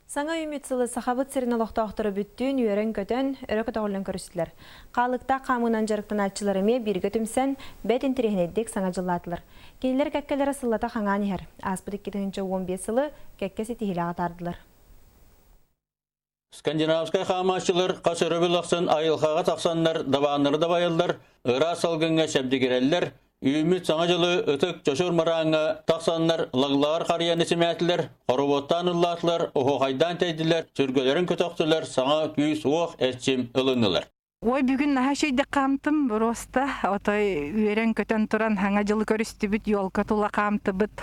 Саҥа үүммүт сылы Сахабыт сирин олохтоохторо бүттүүн үөрэн-көтөн, өрө көтөҕүллэн көрүстүлэр. Хаалыктаах хаамыынан дьарыктанааччылар эмиэ бииргэ түмсэн, бэрт интэриэһинэйдик саҥа дьыллаатылар. Кинилэр кэккэлэрэ сыллата хаҥаан иһэр. Ааспыт 2015 сылы кэккэ ситиһиилээх атаардылар. Скандинавскай хаамааччылар хас өрөбүл ахсын айылҕаҕа тахсаннар дабааннары дабайаллар, ыраас салгыҥҥа чэбдигирэллэр, Үүммүт Саҥа дьылы ытык Чочур мырааҥҥа тахсаннар лаглаҕар харыйаны симээтилэр, хоробуоттаан ыллаатылар, оһуохайдаан тэйдилэр, сүргэлэрин көтөхтүлэр, саҥа күүс-уох, эрчим ылыннылар. Ой, бүгүн наһаа үчүгэйдик хаамтым, боруоста. Отой үөрэн-көтөн туран хаҥа дьылы көрүстүбүт, елка тула хаамтыбыт.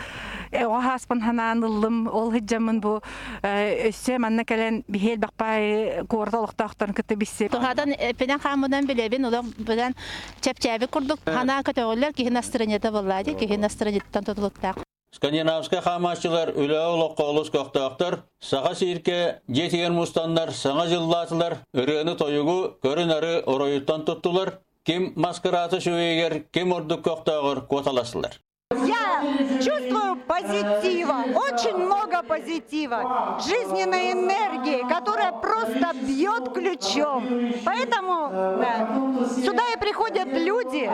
Оҕо хааспын ханаан ыллым, ол сылдьаммын бу өссө манна кэлэн биһиэл бахпаайы куорат олохтоохторун кытта билсэ. Туһадан эппинэн хааммынан билэбин, олох быдан чэпчээбит курдук санаа көтөҕүллэр киһи настроениета буоллаа дии киһи настроениеттан тутулуктаах. Скандинавскай хаамааччылар үлэ олоххо олус көхтөөхтөр, саха сииркэ дьиэтигэр мустаннар саҥа дьыллаатылар, ырыаны-тойугу, көрү-нары оройуттан туттулар, ким маскараата үчүгэйигэр, ким ордук көхтөөҕөр куоталастылар. Я чувствую позитива, очень много позитива, жизненной энергии, которая просто бьет ключом. Поэтому да, сюда и приходят люди,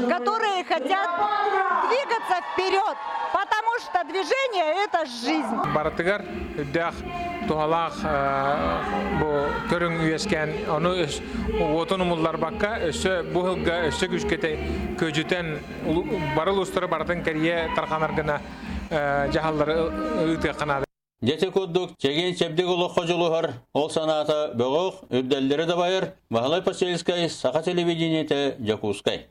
которые хотят двигаться вперед, потому что движение – это жизнь. Барытыгар үрдээх туһалаах бу көрүҥ үөскээн, ону уотун умулларбакка, өссө бу сылга өссө күүскэтэ көдьүтэн бары улуустары барытын кэрийэ тарҕанар гына дьаһаллары ыытыахха наада. Дьэ курдук чэгиэн-чэбдик олоххо дьулуһар, ол санаата бөҕөх, үрдэллэри дабайар Баһылай Посельскай, Саха телевидениетэ, Дьокуускай.